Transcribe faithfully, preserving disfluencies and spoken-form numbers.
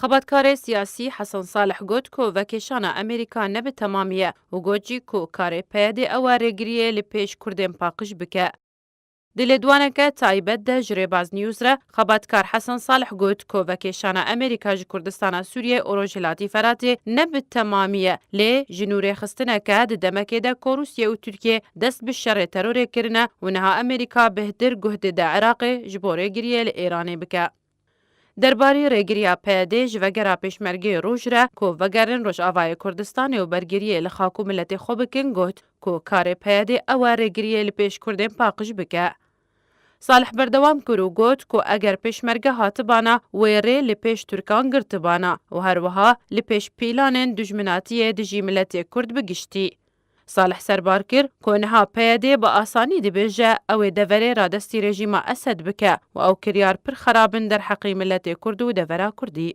Xebatkarê siyasî Hesen Salih got ku vekêşana Amerîka ne bi temamî ye û got jî ku karê PYDê ew e rêgiriyê li pêş Kurdên paqij bike. Di lêdwaneke taybet de ji Rêbaz News re xebatkar Hesen Salih got ku vekêşana Amerîka ji Kurdistana Sûriyê û Rojhilatî Feratê ne bi temamî ye, lê ji nû rêxistineke di demekê de ku Rûsye û Tirkiye dest bi şerê terorê kirine û niha Amerîka bêhtir guh dide Iraqê ji bo rêgiriyê li Êranê bike. Derbarî rêgiriya PYDê ji vegera Pêşmergeyê Roj re ku vegerin Rojavayê Kurdistanê û bergiriyê li xak û miletê xwe bikin, got ku karê PYDê ew e rêgiriyê li pêş Kurdên paqij bike. Salih berdewam kir û got ku eger Pêşmerge hatibana, wê rê li pêş Tirkan girtibana û her wiha li pêş pîlanên dijminatiyê dijî miletê Kurd bi giştî. Salih serbar kir ku niha PYDê bi asanî dibêje ew ê deverê radestî rejîma Esed bike û ew kiryar pir xerab in derheqî miletê Kurd û devera Kurdî.